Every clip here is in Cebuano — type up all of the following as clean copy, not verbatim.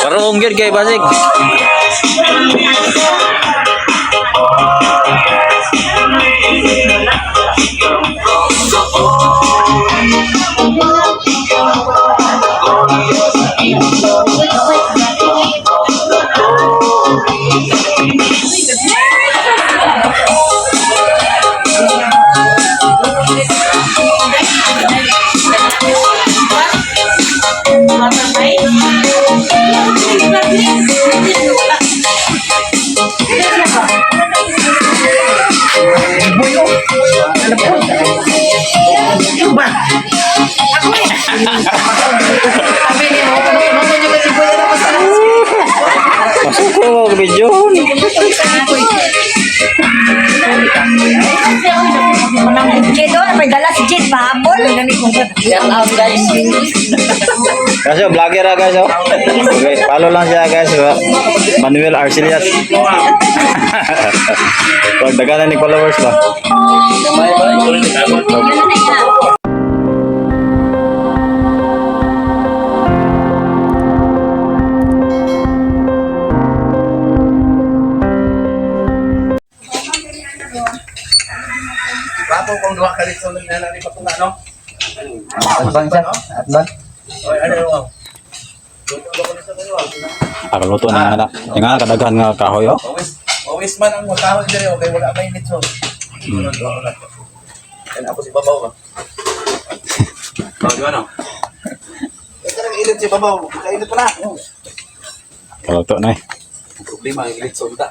Karong gyud kay basig. Sabi ni mo, ano mo niyo kasi boy na basta. Masuko mo video. Jade, oh, may dala si Jade, pahabol. Shout out, guys. Kasi vlogger ah, guys oh. Okay, follow lang siya, guys. Manuel Arcelias. Pag daghanan ni followers ba. Bago kung duha ka dito ng nanay pa kung ano. Atbang siya. Atbang. Oy, ano yo? Akaluto na nga na. Yung nga kadaghan nga kahoy oh. Always, always man ang makahoy diri okay wala may litso. Yan ako si babaw ba. Oh, di ba no? Ito nang init si babaw, kainit pa na. Kaluto na eh. Ang problema ang litso ta.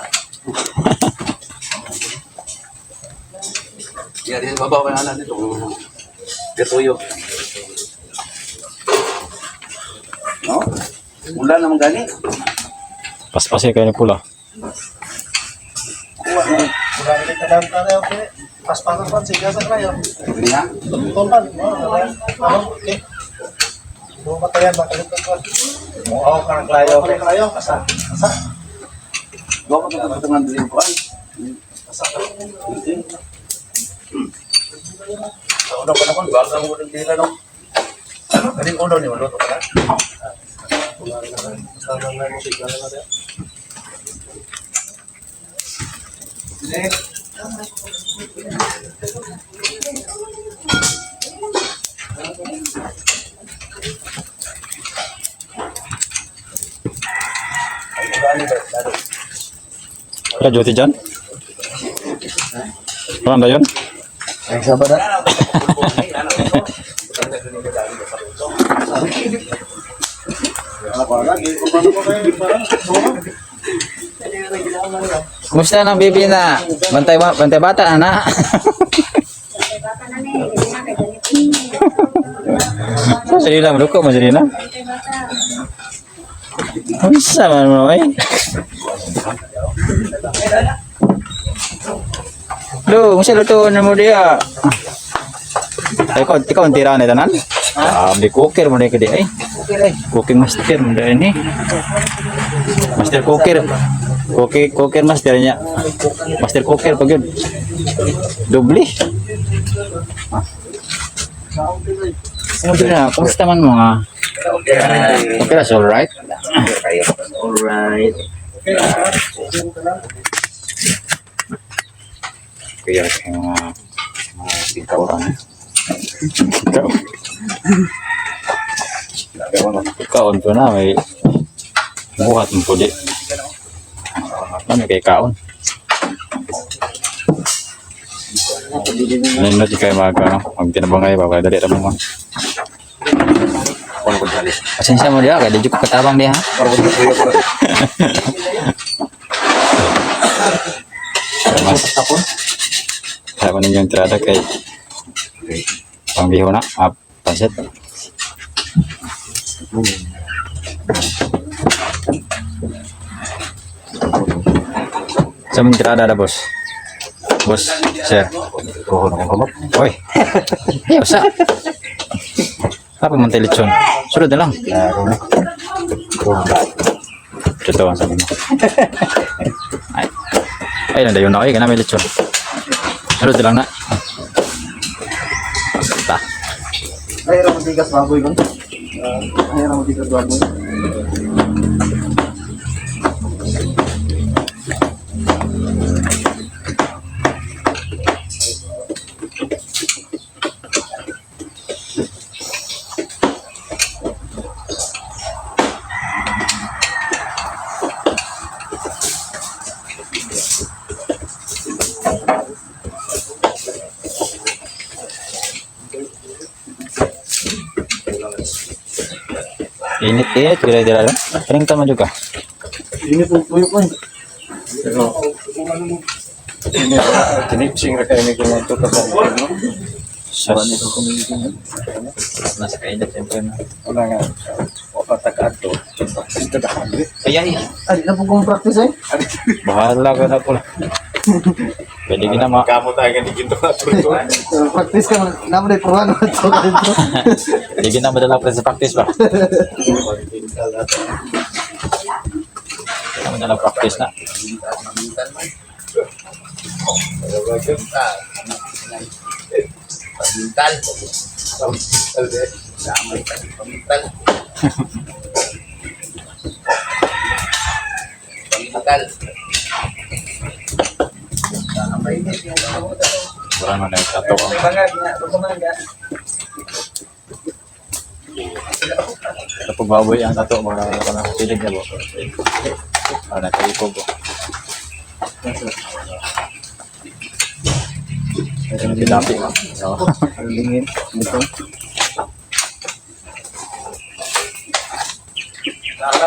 Yan din babaw kay ana dito. Gatuyo. No? Mula naman gani. Paspasi kayo ng pula. Kuha na. Wala rin ka lang tayo, okay. Paspasan pan, sige sa kayo. Hindi na. Tumpan, oh, okay. Bumatayan, makalimutan ko. Oo, karang klayo. Okay, kayo, asa, asa, Dua ko ito patungan din ko. Asa. Sa unang panahon, bago mo ng tira no. Kaning ulo ni maluto ka na. Wala rin ka lang. Basta lang na mo, sige na lang. Sige. Ay, ugali ba? Lalo. Wala duty dyan? Wala na yun? Ay, sa ba Ano, ano, ano, Kumusta ng baby na? Bantay ba bantay bata na na. Bata na ni, hindi na kay ganito. Masalina, maluko, masalina. Unsa man mo eh? Lo, unsa luto na mo diya? Ay, ikaw, ikaw ang tira na tanan? Ah, di cooker mo di ay. Cooking master mo di ni. Master cooker. Cooker, cooker master niya. Master cooker pag yun. Doble. Kumusta na? Kumusta man mo nga? Okay, that's all right. Alright. Kaya yung mga ikaw. Ikaw. Kaon po na may buhat mo po di. Kami kay kaon. Nindot di kayo mag ano, magtinabangay ba kaya dali ra mo. Pasensya mo diha kay di jud ko katabang diha. Mas kaya ko ninyong tirada kay pangbiho na, ah, pansit. Sa mong tirada na, boss? Boss, sir. Oy. Hey, usa. Apa man tayo lechon? Sunod na lang. Ito ang sabi mo. Ay. Ay, nandayon na. Ay, kanami lechon. Sunod na lang na. Ay, ra matigas baboy kon. Ay, ra matigas baboy. Init init kira dira. Kering ka man juga. Ini po tuyo ko. Pero tinipsing ra kayo ni kung ito ka sa no? Sus. Nasa kainit siyempre na. Wala nga. Wala ta ka ato. Practice ta ka. Ay ay. Ay, na po kong practice eh. Bahala ka na pula. Pwede gina ma. Kamo tayo nga ginto ka to. Practice ka naman ay pruwan to dito. Pwede gina madala pa sa practice ba? Pwede madala practice na. Pamintal. Pamintal. Pamintal. Wala man na tato. Kapag baboy ang tato, mga mga pilig na ba? Ah, nakaipog ko. Tilapi ba? Oo. Lingin dito.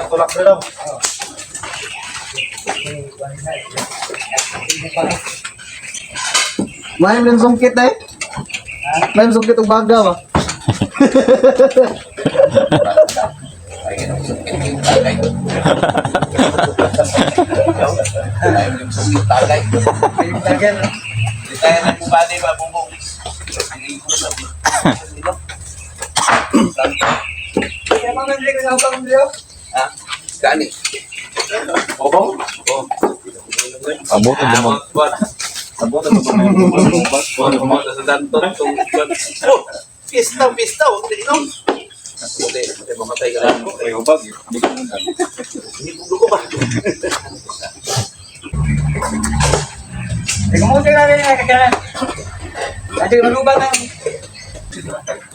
Tulak na lang. May lang sungkit eh. May sungkit og baga ba. Ayaw yung sungkit tagay. Hindi tayo nagbubali ba, bumbong? Hindi ko sa Ha? Gani. Bobong? Oo. Abot ang bumag. Abot ang bumag. Oh! Pista, pista! Huwag na inom! Hindi, hindi mamatay ka lang. Ay, hubag. Hindi ko ba?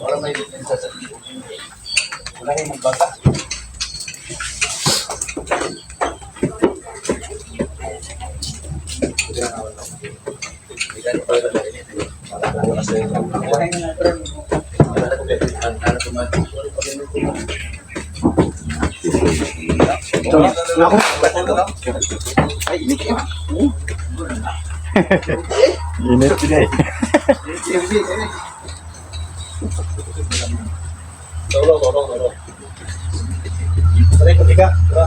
Wala may lisensa sa Wala kayong magbata. Ako. Init today. Toro, toro, toro. Tara, kutiga. Tara.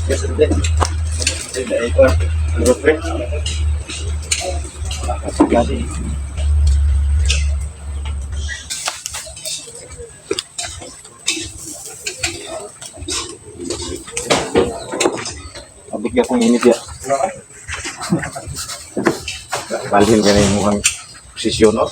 Yes, hindi. Abot ka kung init ya. Balhin ka na yung mukhang posisyon, no?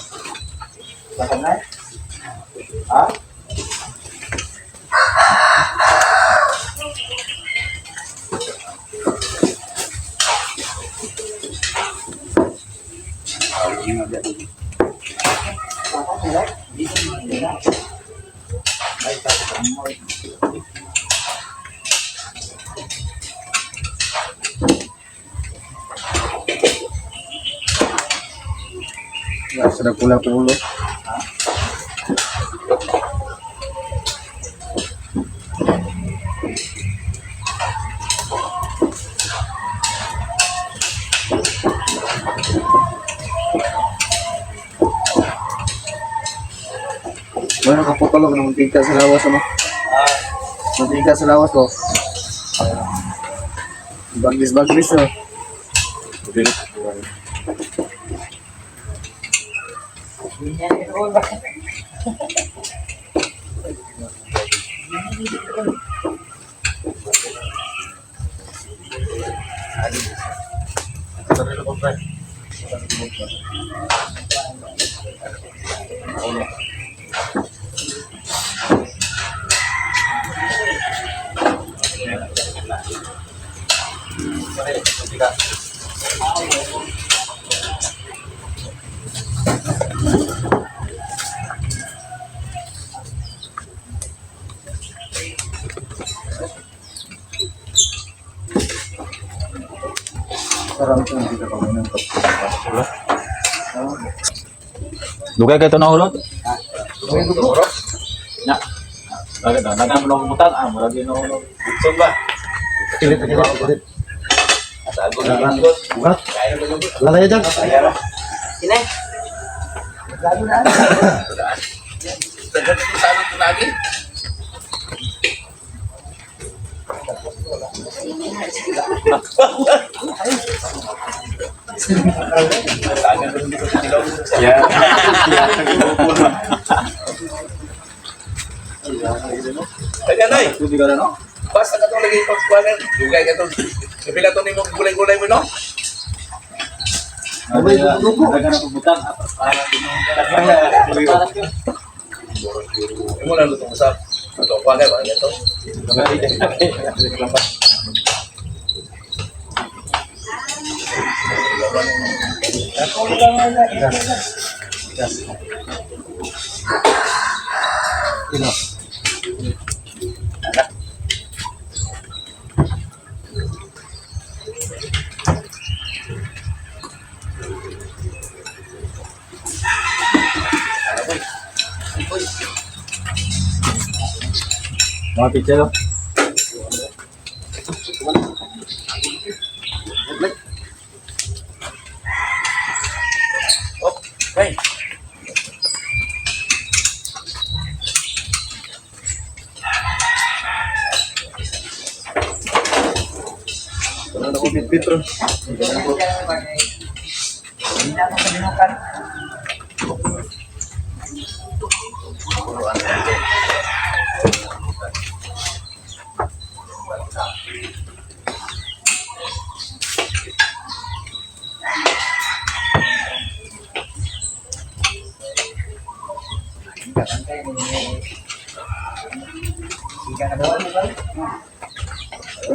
Sa nagpula pulo. Bueno, kaputulog na muntika sa lawas ano? Muntika sa lawas ko. Baglis baglis no. Sarang ito, hindi ka kami ng Dugay kay to na hulot. Na. Lagi na, nagan mo lang butang ah, murag yun na hulot. Saan ba? Pilit, pilit, pilit. Sago na lingkod. Bukat. Lalaya dyan. Inay. Dagan ito sa anong lagi. Yeah. Dagan ay. Tubig ka na no? Basta ka itong lagi pagkuhanan. Dugay ka itong. Kapila ito nimo gulay-gulay mo no? Abay, dugo. Dagan na butang ah, para Imo lang lutong usap. Ito, kuha kayo, ba? Ito. Ino. Mga picture oh. Oh, hey. Wala na ko bitbit ron.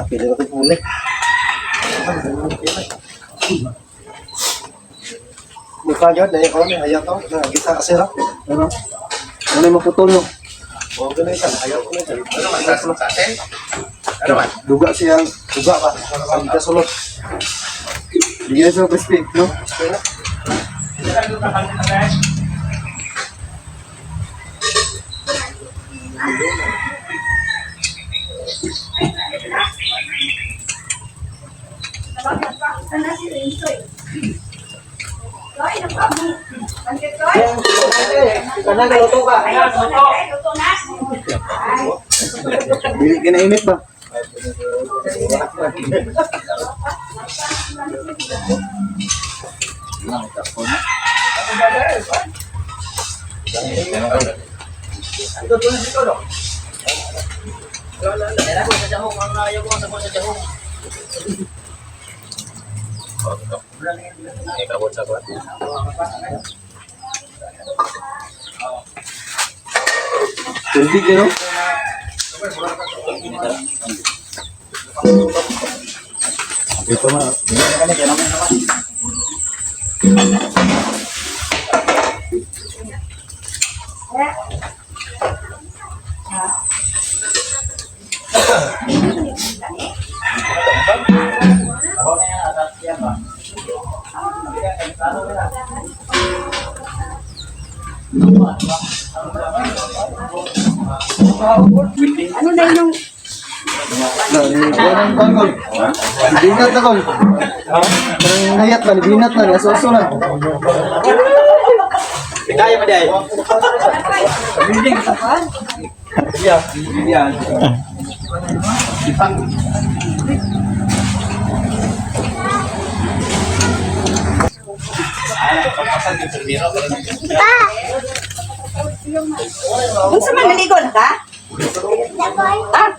Pili ko puli. Mukha yun, dahil ko may hayat ako. Nagisa kasi ra. Ano? Ano yung maputol no? O, ganun isa. Hayat ko na ito. Ano man, sa atin? Ano man? Duga siya. Duga ba? Ang kasulot. Bigyan sa crispy, no? Sana si Renzo eh. Koy, nagpamo. Pansit, Koy. Kana luto ka. Ay, luto na, ay, luto na. Ay. Dili kinainit ba? Tubig, no? Ito man. Ano na yung Ganun ba, Kol? Binat na, Kol. Parang hayat ba? Binat na. Aso-aso na. Kaya mo dai. Unsa man naligo na ka? Ah,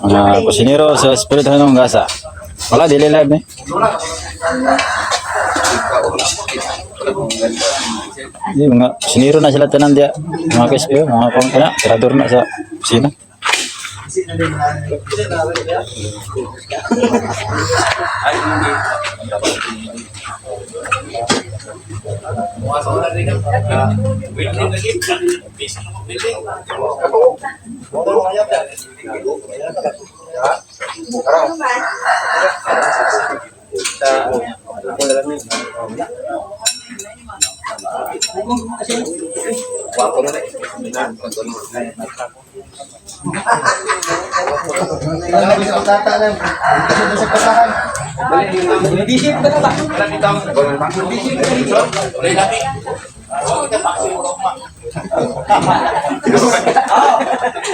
Mga kusinero sa Espiritu ng Gasa. Wala, dili live eh. Di, mga siniro na sila tanan diya. Mga ka-SB, oh, mga pang kana, tirador na sa kusina.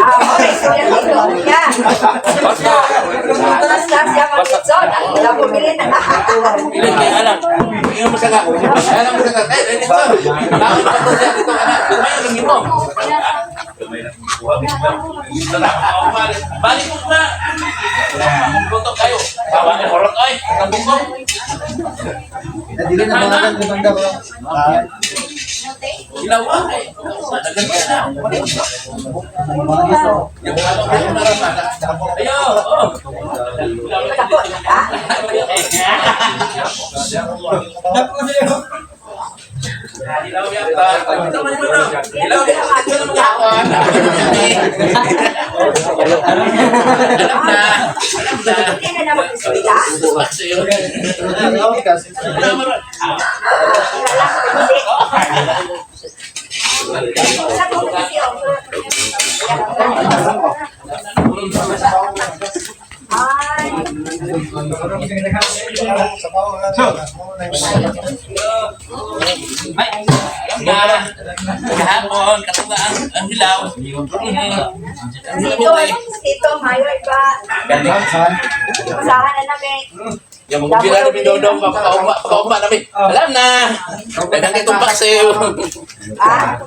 Ah, okay. So, yan ito. Yan. Basta siya mag-litson. Wala po bilin. Ilan kay anak? Ingon mo sa nga. Anak mo sa nga. Eh, dito. Bakit pa to siya dito anak? Dumay ang imo. Balik mo na. Luto kayo. Tawa ni horot oy. Tambong ko. Dili na mga banda ba? Ilaw ay. Dagan ka na. Ayo, oh. Tako na ka. Ilaw yata. Ilaw yata. Alam na. Alam na. Hindi na naman isbiga. Sa kung kasi oh. Ay, Ay, alam na. Kahapon, katong ang hilaw. dito, dito, mayo iba. Masahan na namin. Yung mga bila namin daw daw, pakauma, pakauma namin. Alam na. Dagang itong paksiw. Ah,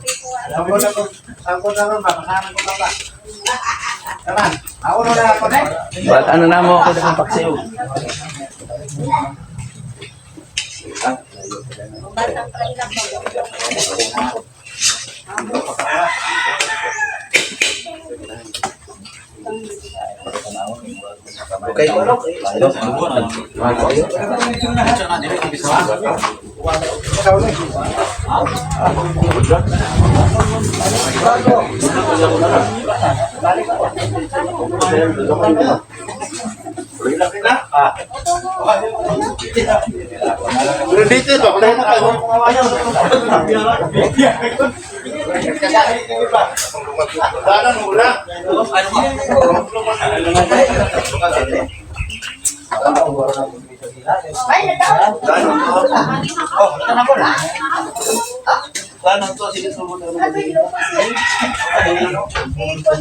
Ba't ano na mo ako ng paksiw? batang pa ilang Okay. Pero dito ba? Wala na kayo. Wala na wala. Ay, natawa. Wala na to. Sige, sumunod. Ito,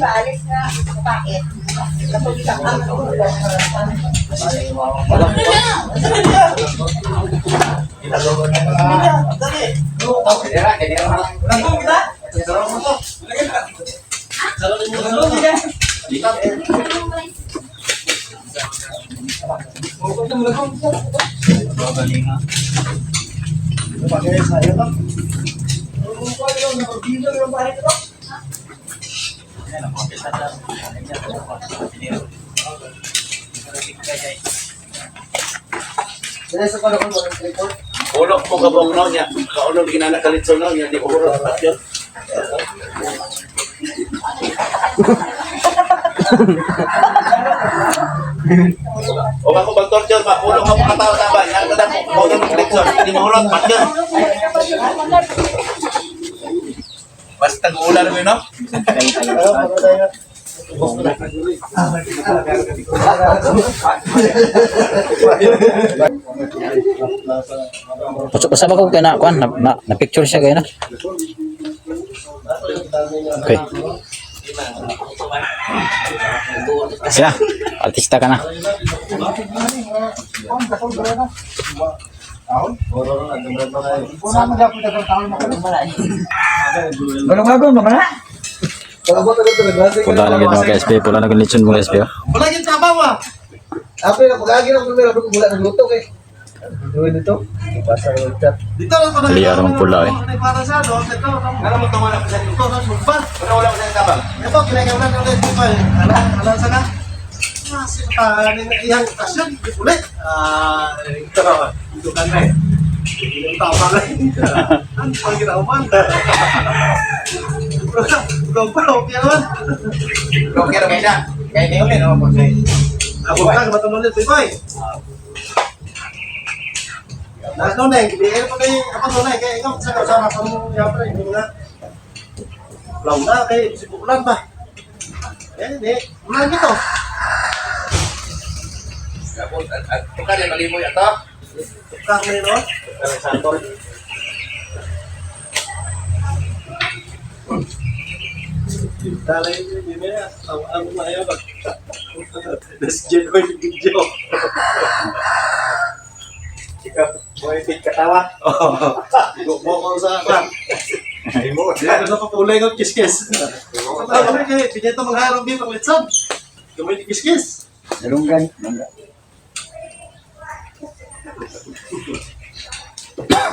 alis na. Bakit? Ulok ko kabong no niya. Kaulog ginana kalitso no niya. Di ko hurot pa yun. O ako bang torture ba? Ulok ka katawa taba. Yan ka dako. Kaulog ng kalitso. Di mo hurot pa yun. Basta gulan mo no? Pasok kasama ko kay na kuan na, na, na picture siya kay na. Okay. Siya, artista ka na. Galong-galong ba na? Pula na gid mga ka-SB, pula na gid lechon mga ka-SB. Oh. Wala yung trabaho ah. Ako na pag-agi ng primero, ako wala nagluto kay. Gawin ito. Dito lang ko na. Dali arang pula eh. Para sa do, ito. Alam mo tama na sa ito, no, sulpa. Wala wala sa tabang. Ito kinagawa na ulit ito. Ala, ala sana. Ah, si pa ni iyang kasyon ulit. Ah, ito. Ito kan na. Yung tama lang. Ano pang ginauman? Bro, bro, okay naman. Okay ra kay na. Kay ni ulit no po say. Ako ka, matulog ulit, boy. Nas no neng, di pa kay ako no neng, kay ikaw sa kasama sa mo yapre, hindi na. Law na kay si ulan ba. Eh, di, ulan gito. Gabot at tuka di malimoy ato. Tukar ni no. Santol. Dalay ni ni ang ang maayo ba. Des ko yung video. Ikaw, boy, pit katawa. Go ko sa kan. Imo. Di ko sa papulay ko kiss-kiss. Ano kami kay bigyan to magharong bi pang litson. Gamay ni kiss-kiss. Dalunggan.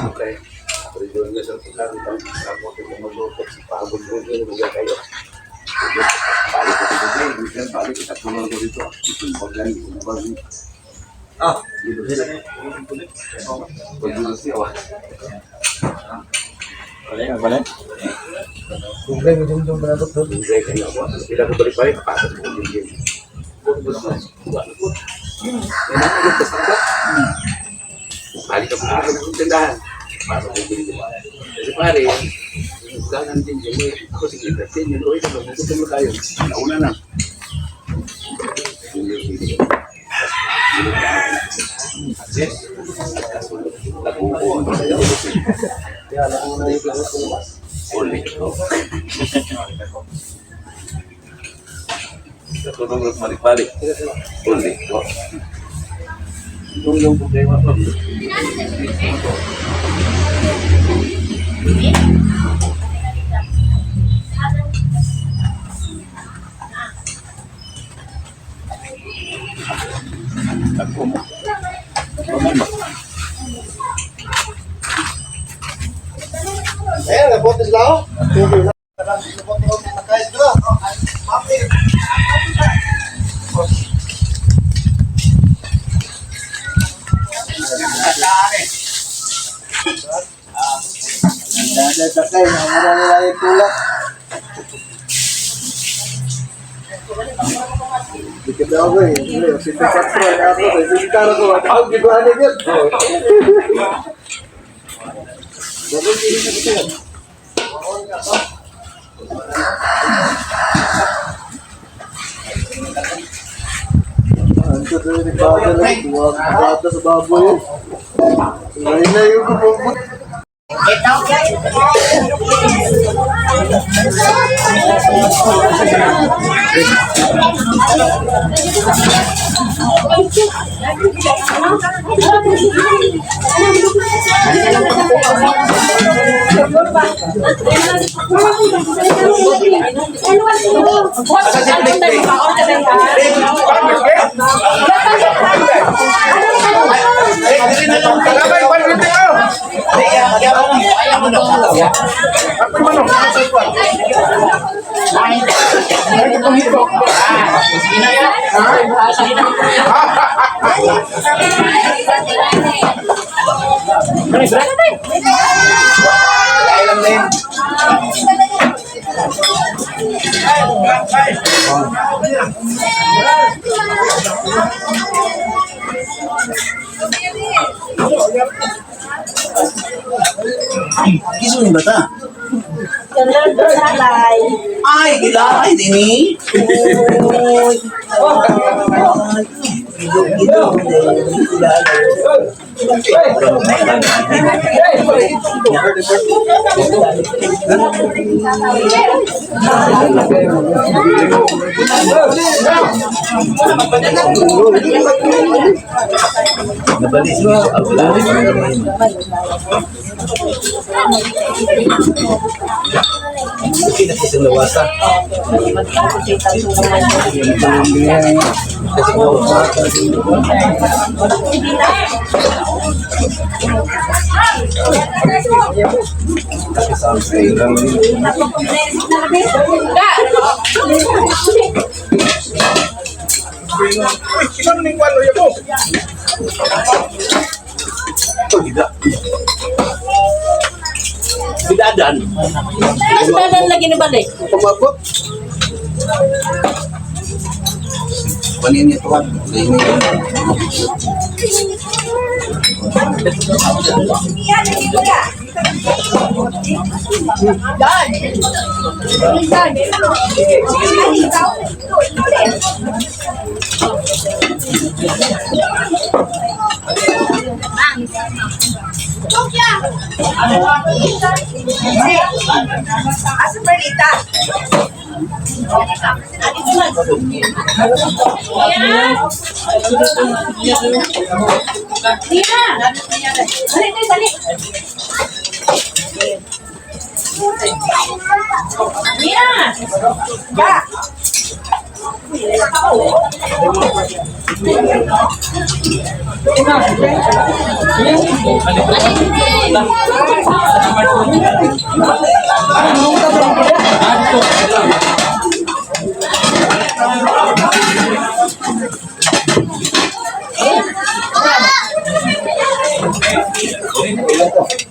Okay. Pero yun nga sa tulang, ako ko magluto sa pagod ko yun, mga kayo. Balik ko dito, minsan balik ko sa tulong ko dito. Pag ganun, Ah, pag siya, wa. Bale, bale. Hindi kayo ako. Sila ko balik-balik, kapasok ko yung game. Balik ako sa ng tindahan. Pasok ko dito. Kasi pare, ganan din yun. Ako sige, 13 yun. Uy, sabag, gutom na tayo. Nauna na. Tulong lang balik-balik. Uli ko. Yung problema ko. Eh, nabuti sila oh. Tubig na. Nabuti ko nakay sila. Mami. Dadasay, namura nila yung tulak. Dikit ako eh. 84 na ako. Sisitar ako. Ang giguan na yun. Ang tuloy ni Bada lang, bata sa baboy yun. Ay na yung kumumot. Kiso ni bata? Ay, gilay din ni. Oy. Gidog, gidog. Nabali siya. Okay na kasi lawasa. Kasi Bidadan. Mas dalan lagi ni balik. Pumabot. Kunin niyo tuwag. Asa Perlita? Nia! Dali, dali, dali. Nia! Ba!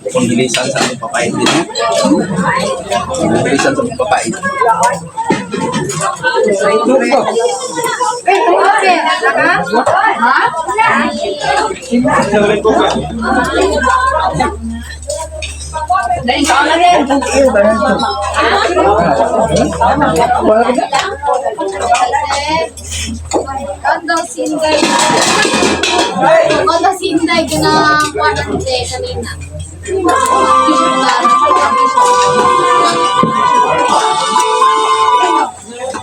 Kung bilisan sa aming papait din. Kung bilisan sa aming papait. Kondo sinday. Kondo sinday ginakuha ng kanina.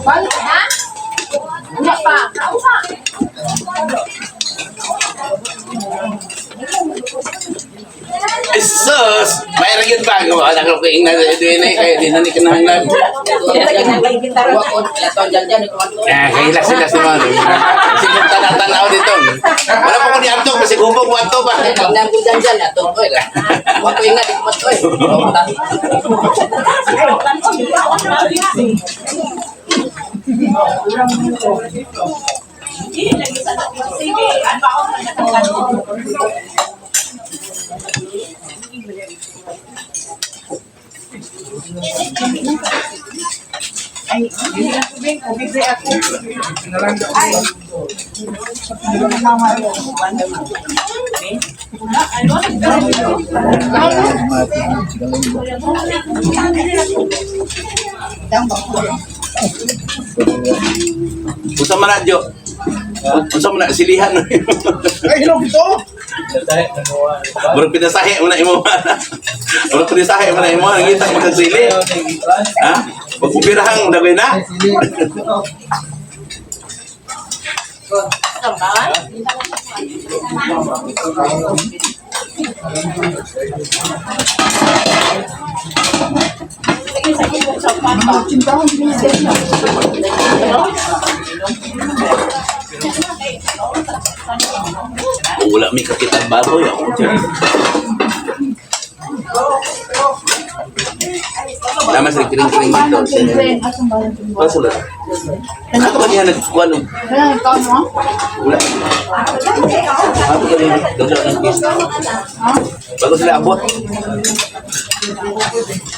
Ha? Wala pa. Sus! Mayroon yun ba? Wala ko kay Ingnan sa Edwin eh. Kaya di na ni kinahanglan. Eh, kaya sila si Mano. Sige, tanaw dito. Wala pa ko ni Anto. Kasi gubog mo Anto ba? Unsa man na, Jo? Unsa man na, silihan. Ay, hinog ito! Murag pinasahe mo na imo. Murag pinasahe mo na imo. Nangita mo kag sili. Ha? Pagpupirahang dagway na. Wala may kakitang baboy ako dyan. Tama sa kiring-kiring dito. Ano sila? Ano ba niya nagkuhan? Wala. Ano ba niya nagdala ng kiss? Bago sila abot.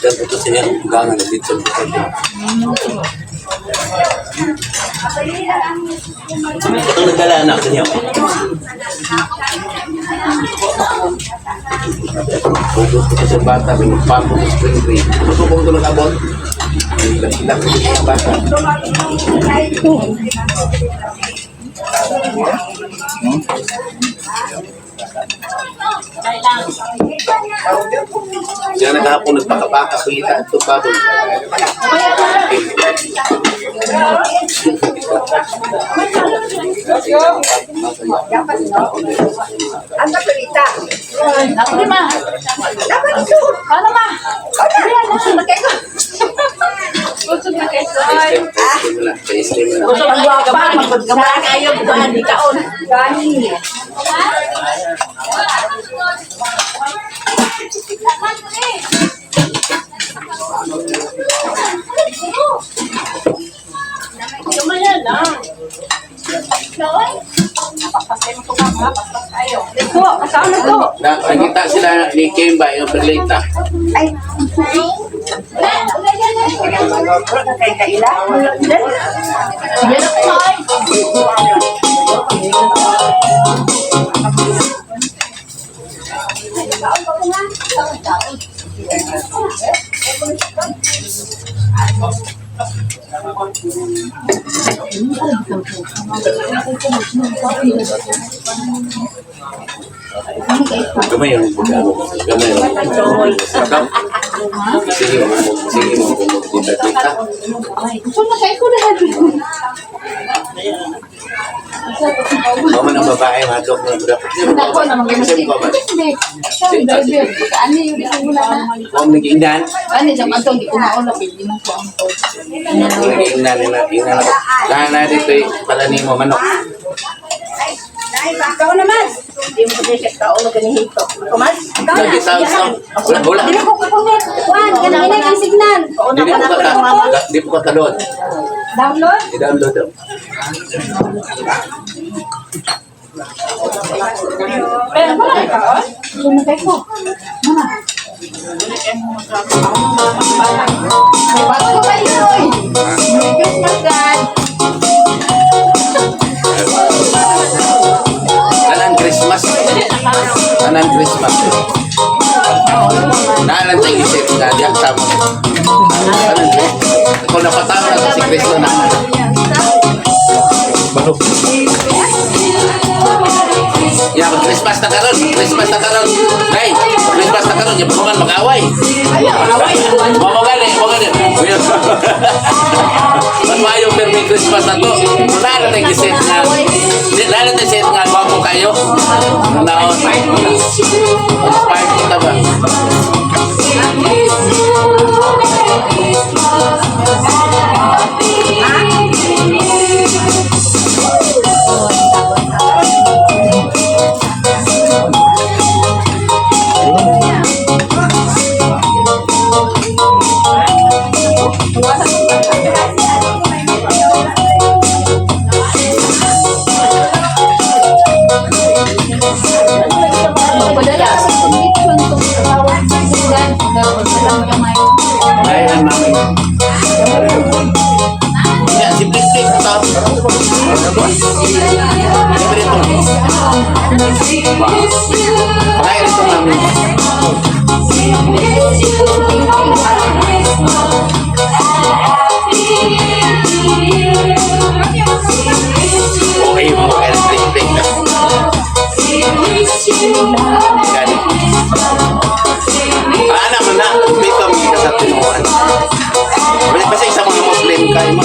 Yan, ito sila yung gangan na dito sa bukod. Ito nagdala na sa niyo. Pugos ko sa bata, may magpampo sa spring break. Gusto ko ito nag-abot. Ilang ko sa bata. Siya na kahapon nagpakabaka, pangita ito baboy. Asa Perlita? Ako ma. Dapat ito! Ano ma? Wala! Busog na kayo. Busog na kayo. Mo na, pa-slim mo na. Busog ang guwapa. Magpagkama kayo. Buwan, di kaon. Gani. Kamaya lang. Ito, kasama na to. Nakita sila ni Kim ba yung perlita. Kay kaila. Yan ako ay. Gamay yung pagkano. Gamay yung. Sige mo, sige mo kita kita. Gusto na kay ko na. Mama ng babae, hadlok na dapat. Ako naman kayo. Kasi mo ba? Hindi. Siya driver. Ano yung wala na. Huwag nag-ingnan. Ano siya man to, hindi ko maula pili mo ko ang to. Nag-ingnan nila, ingnan ako. Lahat na dito eh, pala ni mo manok. Ikaw naman. Hindi mo kasi siya tao na ganihito. Kumas? Nag-sound sound. Wala, wala. Dili ko kukunin. Juan, kanang ina yung signal. Di po ka di po ka kalod. Download? I-download daw. Pero wala ka oh. Sumakay ko. Mama. May bago ko kayo, oy. Merry Christmas, Dad. Tanan Christmas. Tanan Christmas. Naalan sa isip na diyak sa mo. Tanan Kung napatama na si Kristo na. Ya, mag Christmas na karon, Christmas na karon. Nay, Christmas na karon, ya man mag-away. Mag-away. Mo gani, mo gani. Mas maayo pero may Christmas na to. Wala na tayong giset nga. Wala na tayong set nga gwapo kayo. Naon. Inspired kita ba? Padala sa connection tong asawa sa signal. Alam gamay. Ayan, mami. Ya, si Blik Blik to. Libre to. Pakain ito, mami. Okay, mo kain Blik Blik. Gani. Ah, naman na. May kami ka sa tinuan. Basta isa mga Muslim kayo mo.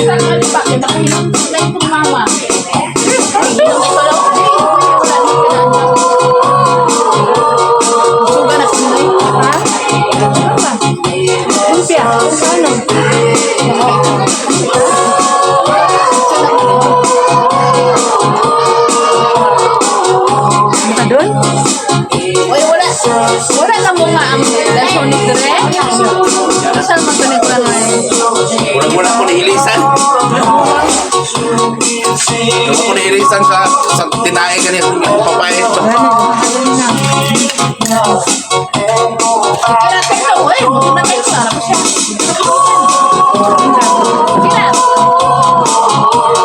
Saan ka di ba? Kaya nakahilang na itong mama. Suga na sinay. Ha? Lumpia. Ano? Doon? Oy, wala. Wala na mo nga ang Sonic dire. Saan man to nagkuhan Wala ko nahilisan. Wala ko nahilisan sa tinae gani akong papay. Kaya tayo, oy, maguna tayo sa harap siya. Sila.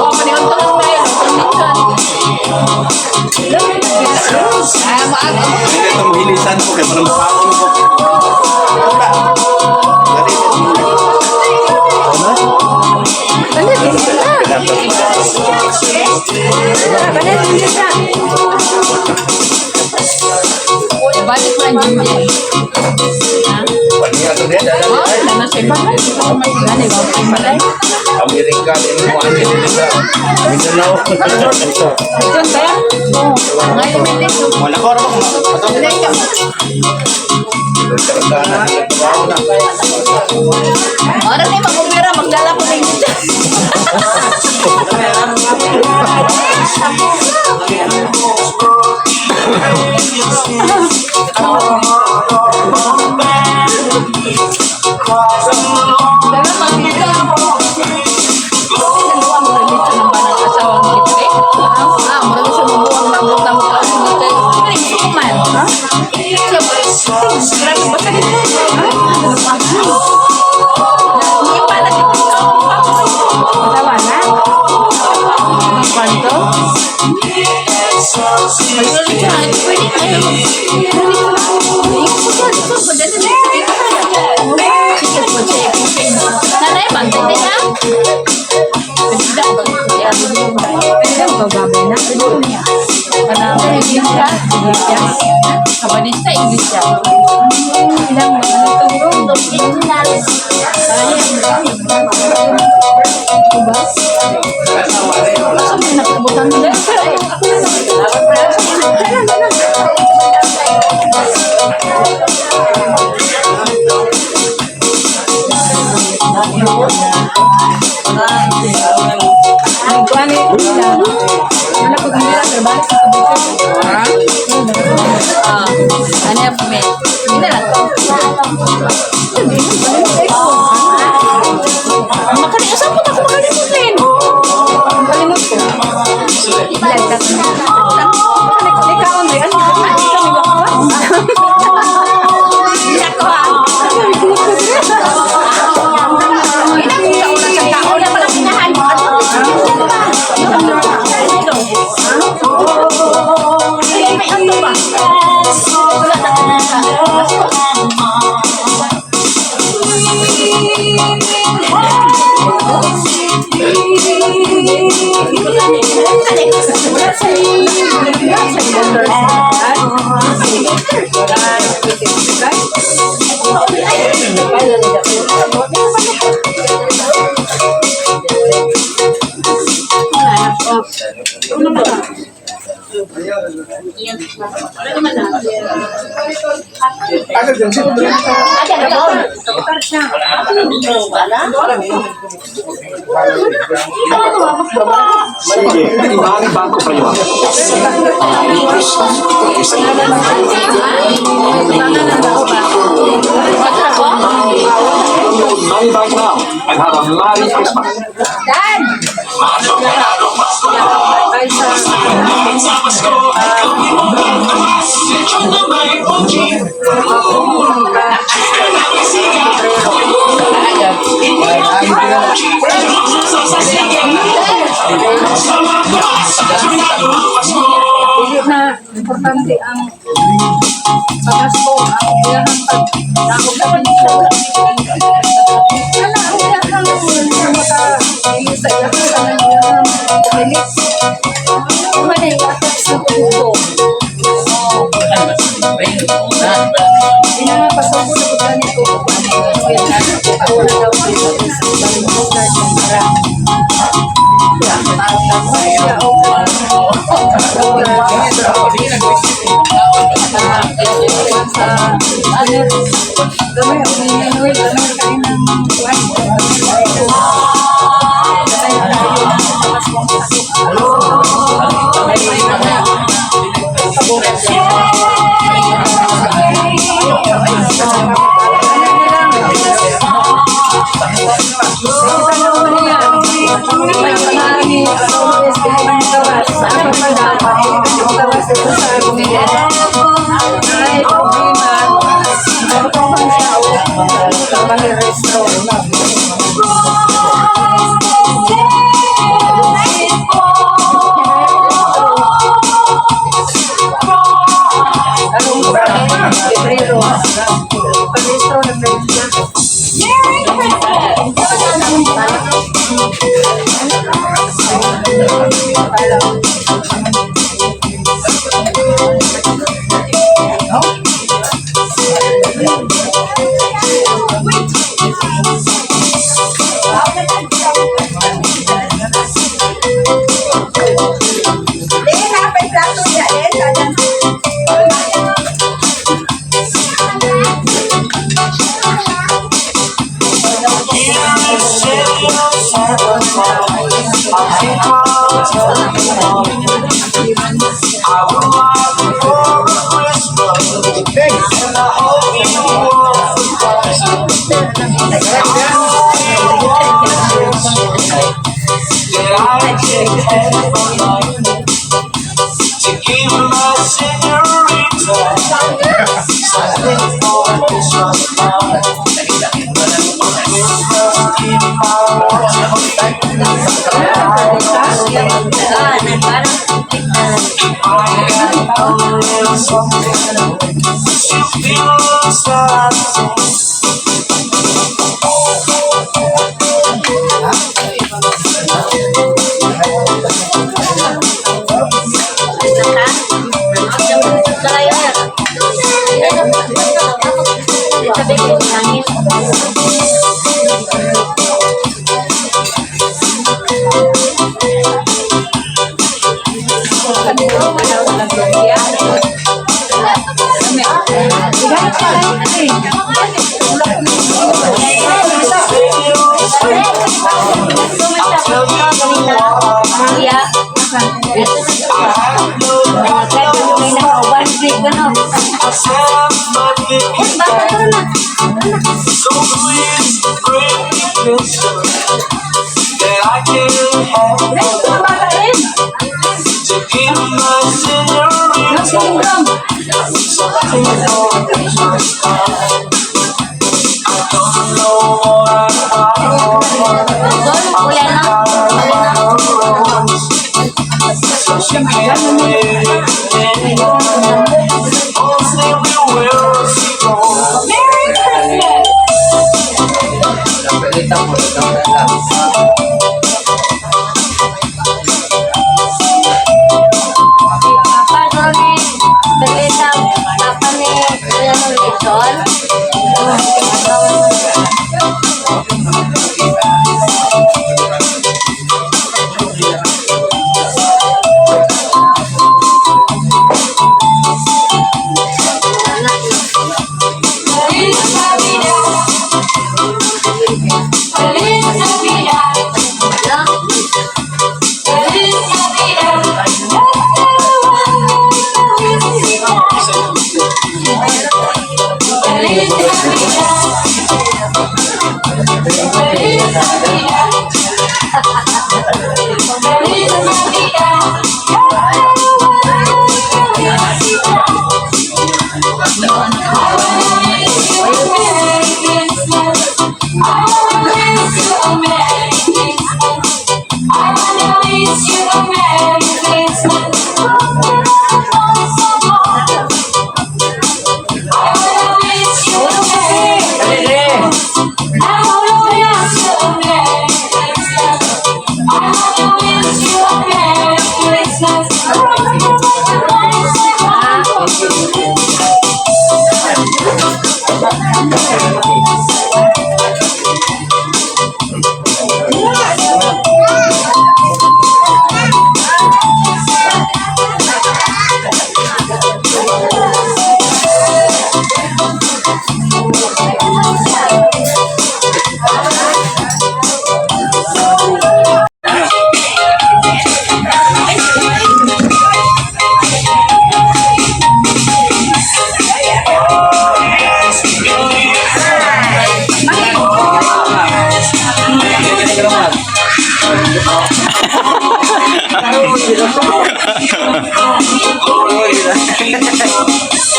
Oh, panihon to lang tayo. Connection. Ah, maaga. Hindi ito mahilisan ko kay parang paon ko. Wala. Dali. Balit, hindi siya. Balik man din. Ha? Oh, na siya balay. Gani ba balay? Amerika, ini mo ang nila. Mindanao. Ito sir. Oh, ngayon may dito. Wala ko ra ba? Ora ni magumira magdala ko ning dito. Dala magdala ko. Ah, murag siya mabuang tambok-tambok ang dito. Man. Ha? Grabe ba ka dito? Hindi pa na dito. Tawa na. Kwanto? Nanay, bantay na. Pwede mo gabay na. Kabanista, English siya. Ilang mga turo. Nagkuhan eh. Wala ko gumira, pero balik sa kabukid. Ah, ano yung pamit? Hindi na lang. Makali, saan po ako makalimot rin? Kalimot ko. Ikaw, Andre. Ano? Ano? Hindi ako ah. Ina ko sa unang sa tao na pala pinahan. Ay, may ano ba? Wala na. Money back now and have a Merry Christmas. Dili na importante ang pagasto ang iyahang pagdakop sa kanila. Ala, ang iyahang maka sa iyahang ang iyahang dili. Manay atak sa tubo. Ina pasok na pud gani ko wala daw para gamay ang gamay kayo ng kuwan. Parehistro na siya. Sabi ko, hangin. Kuya. May naka-one week, ano? Eh, bata, tara na. Ito na bata rin. Nagsulong. Doon, kuya na. Napilitan mo, ikaw na lang. Papa, doon ni Belita, papa ni Kuya ng lechon.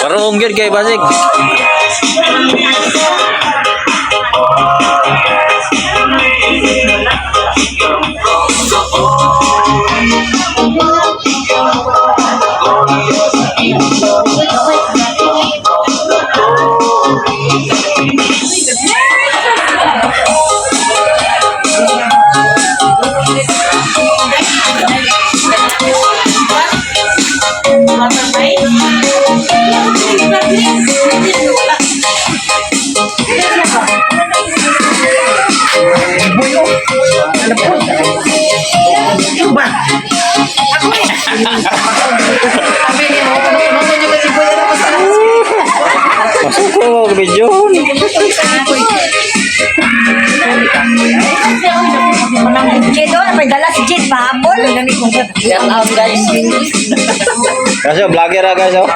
Karong gyud kay basig. Masuko mo og video. Jade, oh, may dala si Jade, pahabol. Shout out guys. Kasi vlogger ah guys oh.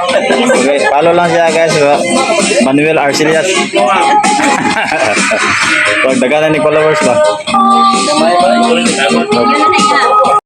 Okay, follow lang siya guys. Oh. Manuel Arcelias. Pag daghanan ni followers ba. Ano na yan?